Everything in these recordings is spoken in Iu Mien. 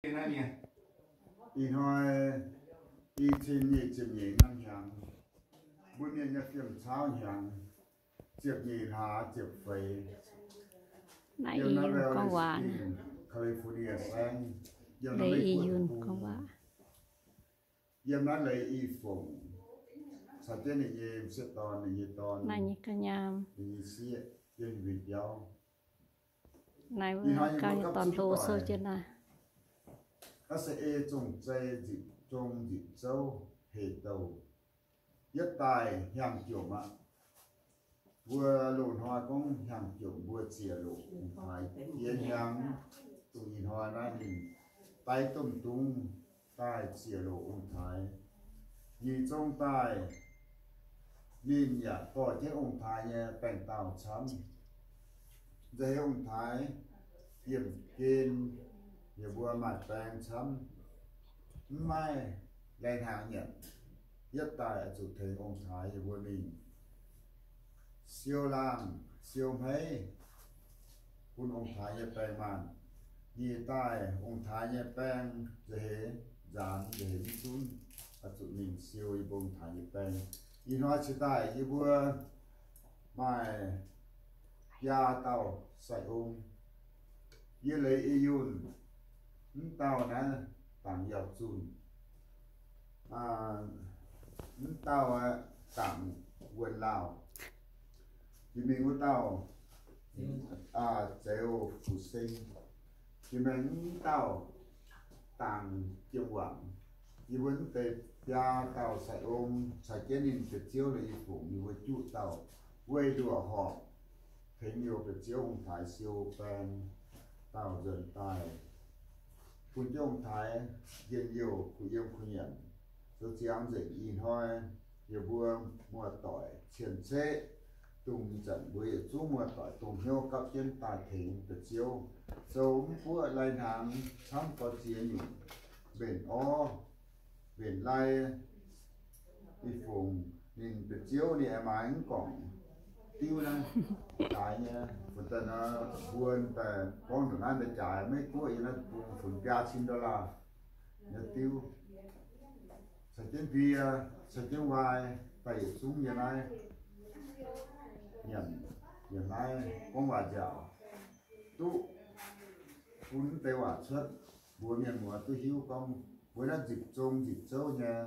Ih hnoi i cin nyic ziepc nyeic norm hnyangx, mbuo mienh nyei fiem cauv hnyangx, ziepc nyeic hlaax ziepc feix, yiem naaiv Valley Springs, California saengv, yiem naaiv Meiv Guoqv bung. Yiem naaiv Leiz I Fongc, caux jienv ninh nyei m'sieqv dorn, ninh nyei dorn, ninh nyei sieqv, jienv ninh mbuo biauv. Ih hnoi yie mbuo gapv zunv doic, naaiv se ei zong-zei nzipc zong nzipc zouv hec douh. Yietv daaih hnyangx-jomc aqv. Mbuo loz-hnoi gorngv hnyangx-jomc mbuo ziec loc ong-taaix diex hnyangx, dongh ih hnoi naaiv ninh daiv domh dungz daaih ziec loc ong-taaix. Nyic zong daaih ninh yaac dorh jienv ong-taaix nyei baengh dauh camv. Nza'heix ong-taaix yiemh gen, yie mbuo maaih baeng camv, mv maaih laih hnaangx nyanc. Yietv daaih oix zuqc tengx ong-taaix yie mbuo mingh siou laangh siou hmeiv bun ong-taaix nyei baeng maanh. Nyic daaih ong-taaix nyei baeng nza'heix nzaanx nza'heix mv zunv, oix zuqc mingh siou yie mbuo ong-taaix nyei baeng. Ih hnoi cingx daaih yie mbuo maaih biaa dauh sai-ong. Yie leiz I Yunh, mv dauh naaiv Dangc Yauh Zunh, mv dauh Dangc Wuonh Lauh, jiex mingh wuov dauh Zeux Fuc Seng, jiex mingh wuov dauh Dangc Jiem Wangc. Yie mbuo mv deix biaa dauh sai-ong caux jienv ninh ga'ziouv Leiz I Fongc, yie mbuo juqv dauh weih nduoqc horpc tengx liouh ga'ziouv ong-taaix siou baeng dauh nzuonx daaih, bun jienv ong-taaix njien-youh kuh yiem kuh nyanc. Zoux ziangx nzengc ih hnoi yie mbuo muoz-doic cien-ceqv, dongh zanc mbuo yietc zungv muoz-doic dongh hnyouv gapv jienv daaih tengx ga'ziouv, zoux mv buoqv lai-hnaangx camv gorx ziex nyungc, mbenc orv, mbenc lai, I Fongc ninh ga'ziouv ninh aengx maaih mv gorngc diuv naaiv, jaaix nyei, funx daaih nor, mbuo daaih gorngv ndongc naaiv daaih jaaix Meiv Guoqv yiem naaiv bung funx biaa cin dollar nyei diuv, caux jienv mbie, caux jienv wai, daaih yietc zungv yiem naaiv nyanc, yiem naaiv gorngv waac nziaauc, duqv bun mv deix waac cuotv, mbuo mienh muoz duqv hiuv gorngv mbuo naaiv nzipc zong nzipc zouv nyei.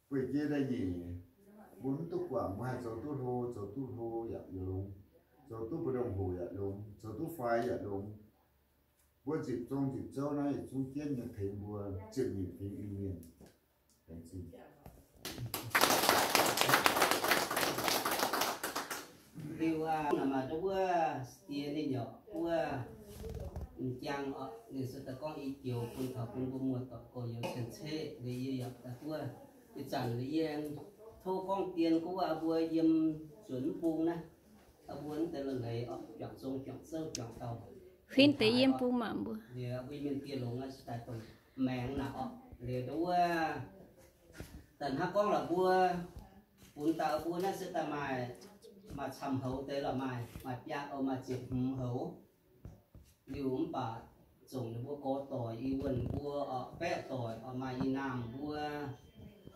Bueix jiex da'nyeic, mbuo mv duqv guangc, mbuo haih zoux duqv hlo, zoux duqv hlo yaac longx, zoux duqv mbu'ndongx hoc yaac longx, zoux duqv faix yaac longx. Mbuo nzipc zong nzipc zouv naaiv yietc zungv jienv nyei tengx mbuo ziepc nyeic fingx Iu-Mienh. Laengz zingh. Liuz aqv, maaih ndau wuov diex ninh yaac wuov m'jangc oc, ninh se daaih gorngv i joux bun taux bun mbuo muoz-doic gorx-youz cien-ceqv liuz yie yaac daaih wuov, ih zanc liuz yie tov gorngv dien gorngv wuov mbuo yiem zuonx mv bung naaiv, mbuo mv deix la'leiz oc, juangc zong juangc zouv juangc dauh, huin deix yiem bung maah mbuo. Liuz mbuo mienh diex longx se daaih dongh maengx naaic oc. Liuz ndau wuov da'hnangv gorngv la'buo, funx daaih mbuo naaiv se daaih maaih, maaih camv-houx deix lorqc, maaih, maaih biaa, maaih ziepc hmz houx. Liuz mv baac zongc ninh mbuo gorx doic, i wuonh mbuo oc, baeqv doic oc, maaih i naamh mbuo,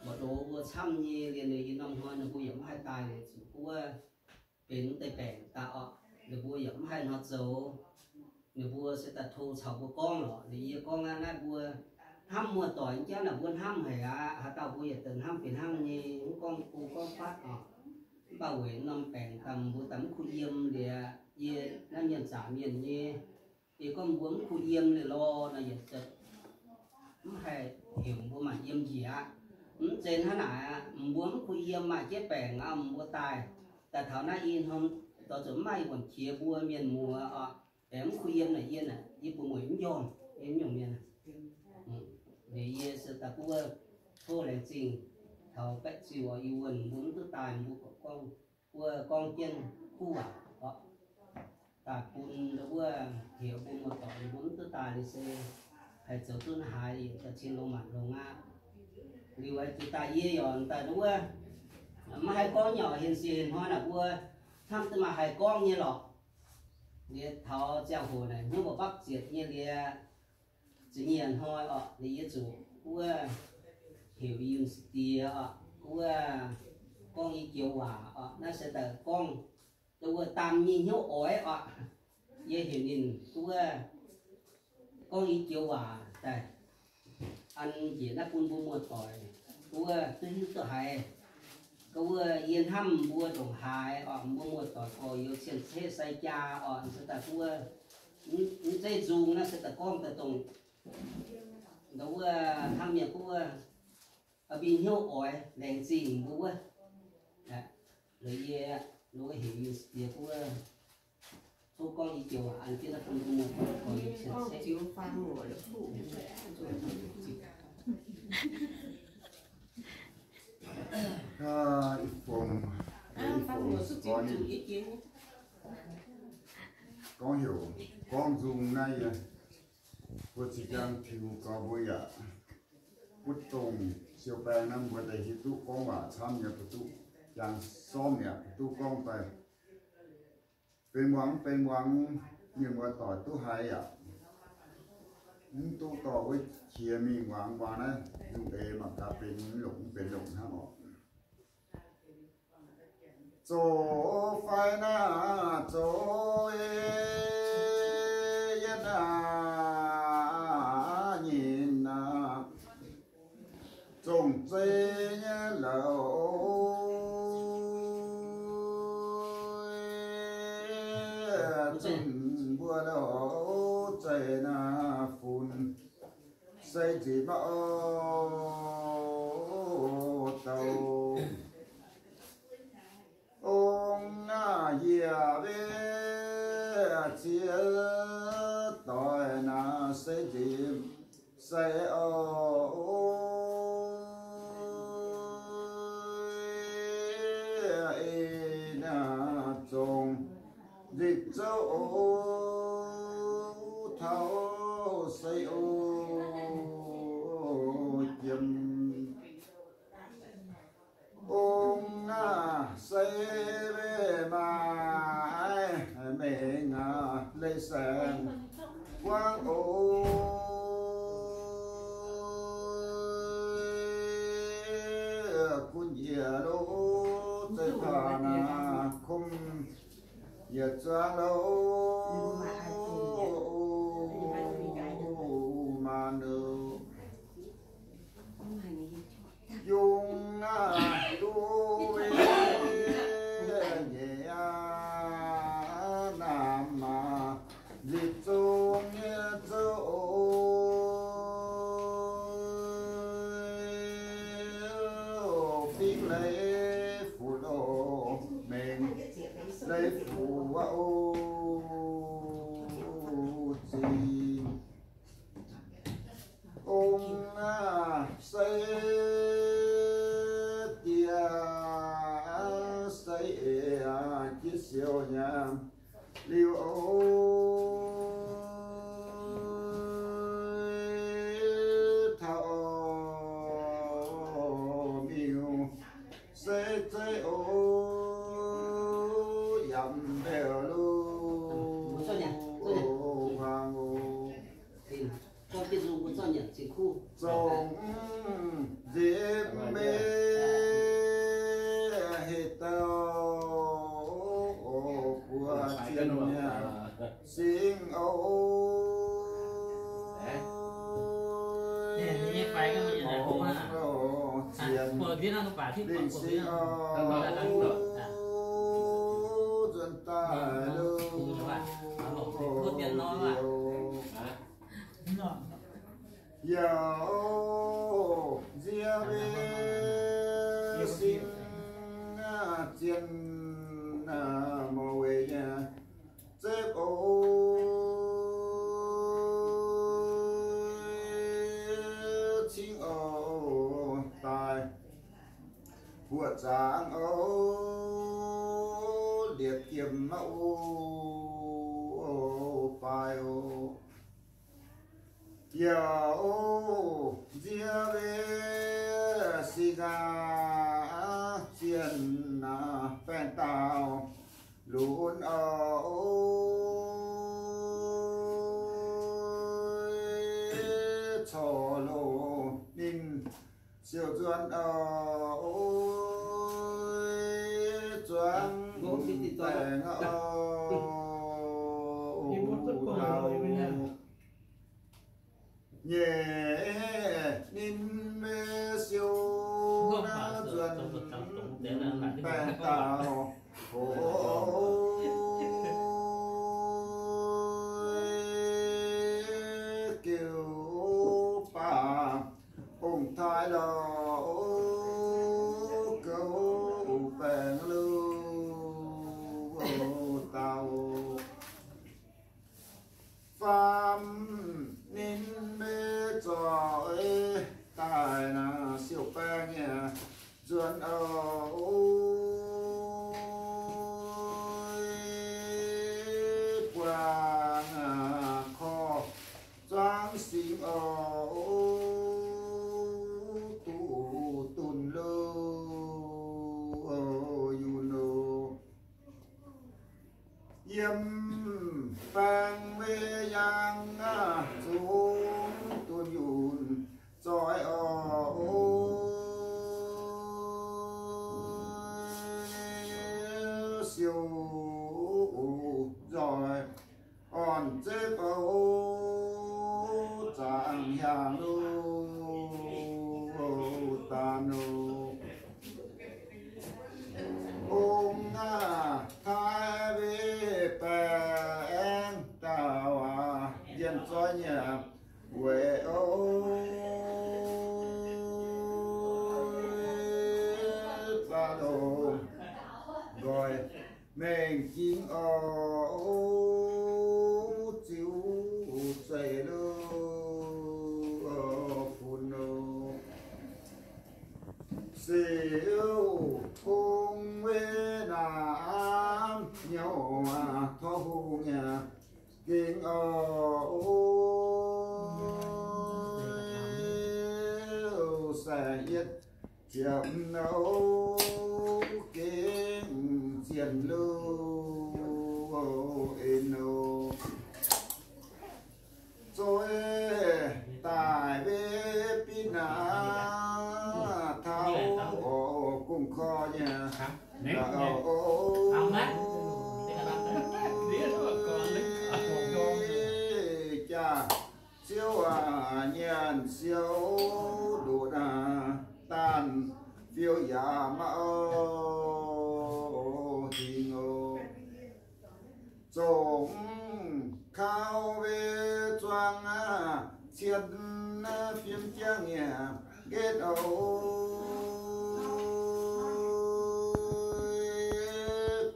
mbu'ndongx mbuo camv nyei, liuz ninh i norm hnoi ninh mbuo yaac mv haih daaih weic zuqc wuov benx mv deix baengc daaih oc, ninh mbuo yaac mv haih hnoi zoux. Ninh mbuo se daaih tov caux mbuo gorngv lorqc, liuz yie gorngv aqv, naaiv mbuo hnamv muoz-doic jauv naaic mbuo hnamv haic aqv. Haaix dauh mbuo yietc deix hnamv fih hnangv nyei, mv gorngv bung gorngv fatv oc. Mv baac weic norm baengc daaih mbuo daaih mv kuh yiem liuz, yie naaiv mienh zaqc mienh nyei, yie gorngv mbuo mv kuh yiem liuz lorh nor, yietc zungv mv haih heuc mbuo maaih yiem njiec aqv. Mv zeiz hnangv naaic aqv, mbuo mv kuh yiem maaih jienv baengc aqv, mbuo daaih, daaih taux naaiv i hnorm, dorh zuqc mv maaih i buonc qiex mbuo mienh muoz oc, aengx mv kuh yiem naaic yie naaic, yie bun mueic mv njormh, yie mv nyungc mienh. Liuz yie se daaih buov tov laengz zingh taux baeqv ziuh oc, i wuonh mbuo mv duqv daaih, mbuo gorngv, wuov gorngv jienv kuv waac oc, daaih bun wuov heuc bun muoz-doic mbuo mv duqv daaih liuz se haih zoux duqv haaix yietc cin longx maanc longx aqv. Liuz jiex daaih yie yaac daaih wuov maiv haih gorngv nyei oc, hinh siec hinh hnoi naaic mbuo hnamv duqv maaih haih gorngv nyei lorqc. Liuz taux ziangh hoc naaic hnyouv mbuo bakv ziepc nyei liuz, Ih hnoi orqc, ninh yie zuqc wuov heuc yie mingh diex orqc, wuov gorngv i joux waac orqc, naaiv se daaih gorngv dongh wuov daam nyei hnyouv oix orqc. Yie heuc ninh wuov gorngv i joux waac daaih an njiec naaiv bun mbuo muoz-doic wuov duqv hiuv duqv haiz. Wuov yie hnamv mbuo ndongc haaix orqc, mbuo muoz-doic gorx-youz cien-ceqv sai jaa orqc, se daaih wuov mv zeiz nzung naaiv se daaih gorngv daaih dongh wuov hnamv mienh wuov mbi hnyouv oix laengz zingh mbuo wuov. Yie, yie heuc yie diex wuov tov gorngv i joux waac an jienv naaiv bun mbuo muoz-doic gorx-youz cien-ceqv. Ih fongx, ih fongx gorngv heuc gorngv nzung naaiv yie, mbuo zinh jang tiux gaux mbuo yaac butv dongh siou baeng naaiv mbuo daaih hiuv duqv gorngv waac camv nyei, mbuo duqv jang sormv mi'aqv, mbuo duqv gorngv daaih benx muangx, benx muangx, mienh muoz-doic duqv haiz yaac mv duqv dorh wuov qiex mingh muangx, muangx naaiv lungh eix mangc gaax benx longc mv benx longc hnangv orqc. Zoux fai naaiv zoux yie naaiv nyinh naaiv zongh zei nyei louc, zinh mbuo louc zei naaiv funx se nzipc mv douh. Ong naaiv yie weic ziex doic naaiv se nzipc se o, ei naaiv zong nzipc zouv o, taux se o jiem. Ong naaiv se weic maaih mengh aac leiz saeng guangv o, gunv njiec lo zeiv taux naaiv kum yietc zuangx lo maanc o. Yungz aac, duqv nyei aav, naamh aac, nzipc zong nyei zouv, fingx leiz fuc loh mengh leiz fuc wuov o, zingh ong aac, se diex se eix aac, jiex siou nyanc liuz o, taux miuc se zeiv o, yaac mv mbiauz lo huaang o. Zongh nzipc mbe heh dauh buoz zienh singx o, mongh zienh lingh singx o, nzuonx daaih lo liouh. Yaac nziex weic singx zienh mouc weic nyei zepv o, cingx o daaih buoqc zaangc o, liepc jiem o, baaix o. Yaac nziex weic singx zienh baengh dauh lunx o, corc loz ninh siou nzuonx oc, zuangx baengc oc. Nyeic ninh mbuo siou naaiv nzuonx baengc dauh hoc geu baac ong-taaix lorz geu baengc lui dauh. Faam ninh mbuo zoih daaih naaiv siou baengc nyei nzuonx oc, buangh korv zuangx singx oc, duqv dunh lui yunc oc. Yiem baeng wei yangh zungv dunh yunh zoih oc, siou nzoih orn-zepv oc, zaangc hiaangx lui daanh oc. Ong-taaix wei baengc dauh njien-zoih nyei weic oc, baac longc nqoi mengh jingx oc, ziux zeiz lui funx oc. Siou kungx wei naaiv nyouv tov hungh nyei gengh oc, saeng-yietv ziepc nouh gengh zienh lui en oc. Zoih daaih mbe binv naaiv taux oc, gong korv nyei jaax ziouv aac, nyanc siou nduqc naaiv daanh fiou yaac maiv oc, hingh oc. Zongc kaux wei zuangx cien fim jiangv nyei nqetv oc,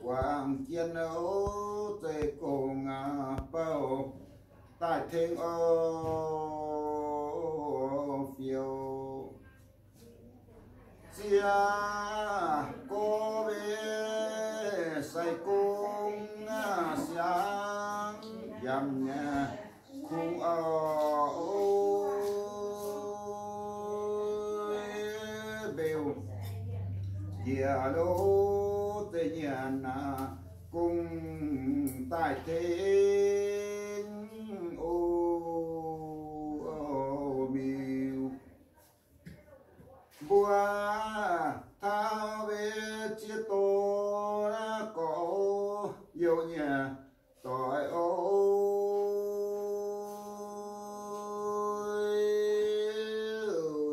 guangc jien oc, zeiv gong bouh daaih tengx oc, fiou ziex gorx wei sai gong siangx yamc nyei kungx oc, mbeux njiec lo zeiv nyanc naaiv gong daaih tengx oc, miuc. Mbuo taux wei ziex doz naaiv gorx-youz nyei doic oc,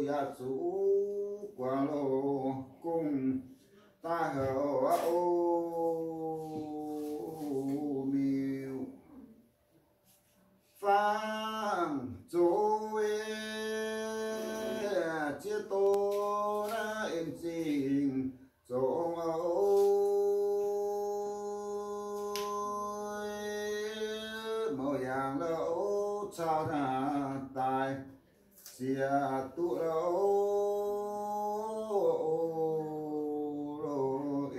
yaac zuqc guangc loz gong daaih houc oc, miuc. Faang zoux wei ziex doz naaiv en zingh zoux oc, mouz yaangh lo caux naaiv daaih ziex duqv lo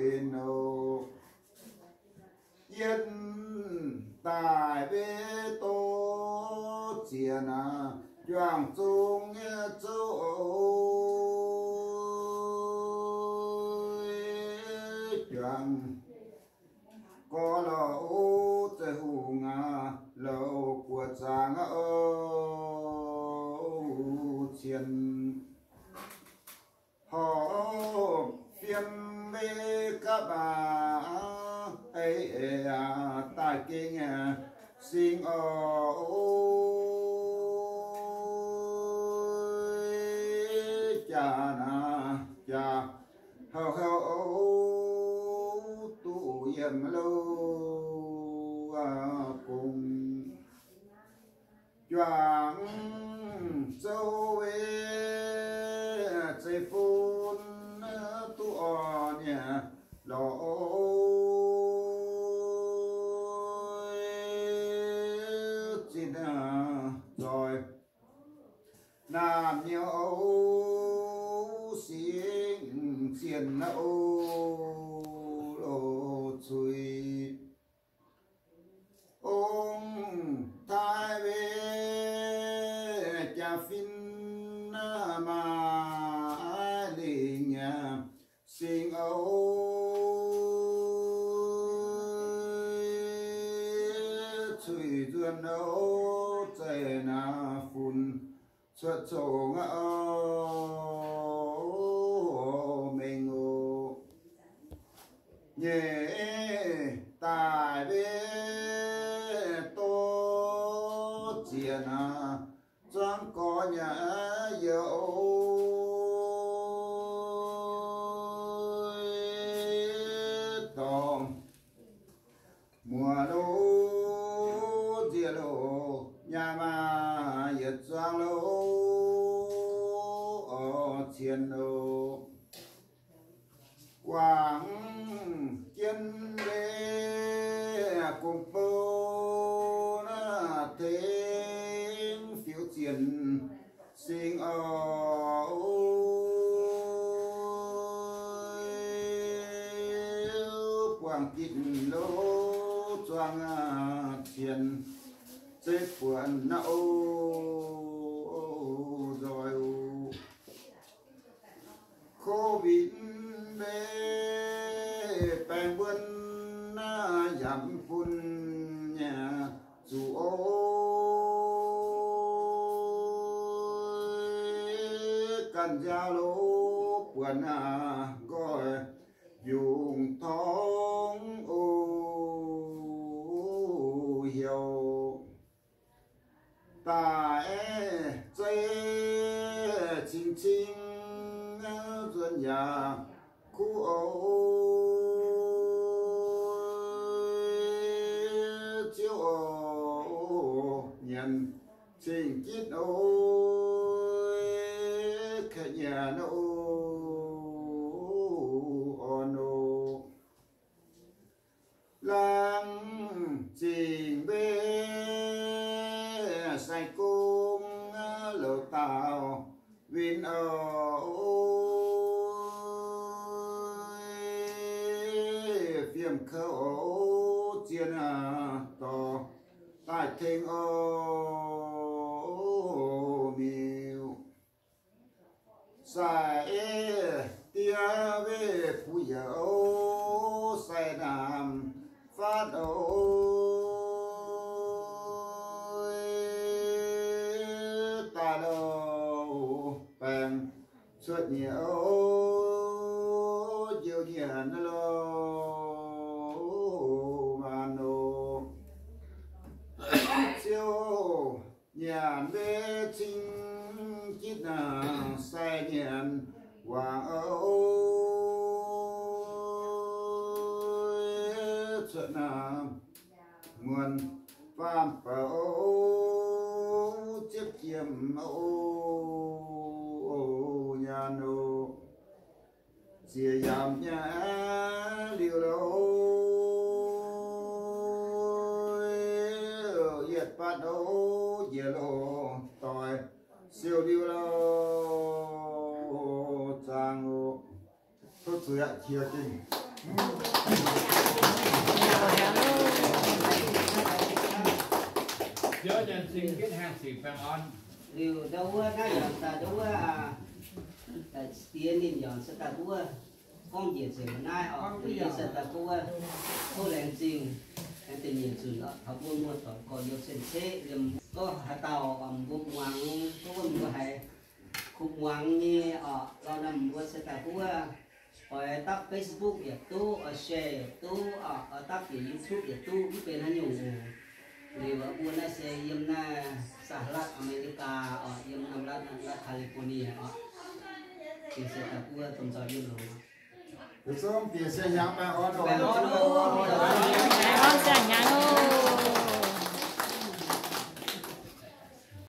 en oc. Yienh daaih mbe doz ziex naaiv juangc zong nyei zouv oc, juangc gorx lo zeiv hungh aac, lo buoz zaangc oc, cien. Horpc fiem mbuo gapv aac, ei eix aac daaih gengh singx oc. Jaax naaic jaax houc houc oc, duqv yiem louh gong. Juangc zouv weic zeiv-fun duqv orn nyei lorz zinh zoih naamh nyouz singx zienh oc. Loz-cuiv ong-taaix weic jaax-fin maaiz lingh nyei singx oc. Cuix nzuonx oc, zeih naaiv funx cuotv congx oc, mengh oc. Nyeic daaih mbe doz ziex naaic, zuangx gorx nyei youz dorngx muoz loz nziex loz nyaam maah, yietc zuangx loz oc, cien loz. Guangc jienv mbe gong bou naaiv tengx fiuv zienh singx oc. Buangh gitv loz zuangx cien zeiv buonc naaiv oc, nzoih oc. Covid mbe baeng mbuonx naaiv yaac mv bun nyei zuqc oc. Ganh nziaaux loz buonc naaiv nqoi yungz torngv oc, heuc daaih zeiv cing-cing nzuonx yaac kuv oc. Ziouv oc, nyanc cing-jitv oc, kaeqv nyanc oc, orn oc. Laangz zingh mbe sai-gorngv loz-daauh win oc, fiem kouv oc, zien dorh daaih tengx oc, miuc. Sai diev weic buo yaac oc, sai naamh faatv oc, daaih loz baengc cuotv nyei oc, njoux nyanc loz maanc oc. Ziouv nyanc mbe cing-jitv naaic, sai nyanc wangc oc, cuotv naamh muonc faam-bouc oc, ziepv jiem oc, nyanc oc. Ziex yaamv nyei liuz loh, yietc batv oc, njiec loh doix siou liuz loh, zaangc oc. Tov zuiz aqv, qiex dingh. Liuz ndau wuov naaiv yaac daaih ndau wuov, diex ninh yaac se daaih wuov, gorngv njiec nzengc naaiv oc, yie se daaih gorngv wuov, tov laengz zingh, laengz deix nyiec zunc oc, taux mbuo muoz-doic gorx-youz cien-ceqv liemh gorngv haaix dauh mbuo muangx, gorngv wuov mbuo haiz muangx nyei oc. Lorz naaiv mbuo se daaih buov, oix dapv Facebook yaac duqv, oix share yaac duqv, oix dapv bieqc YouTube yaac duqv, mv benx haaix nyungc oc. Liuz mbuo naaiv se yiem naaiv สหรัฐอเมริกา oc, yiem norm รัฐ, รัฐ California oc. Bieqc se daaih buov domh nzoih yiem longx. Mbuo zungv bieqc se hnyangx baengh orn oc. Baengh orn oc. Baengh orn se hnyangx oc.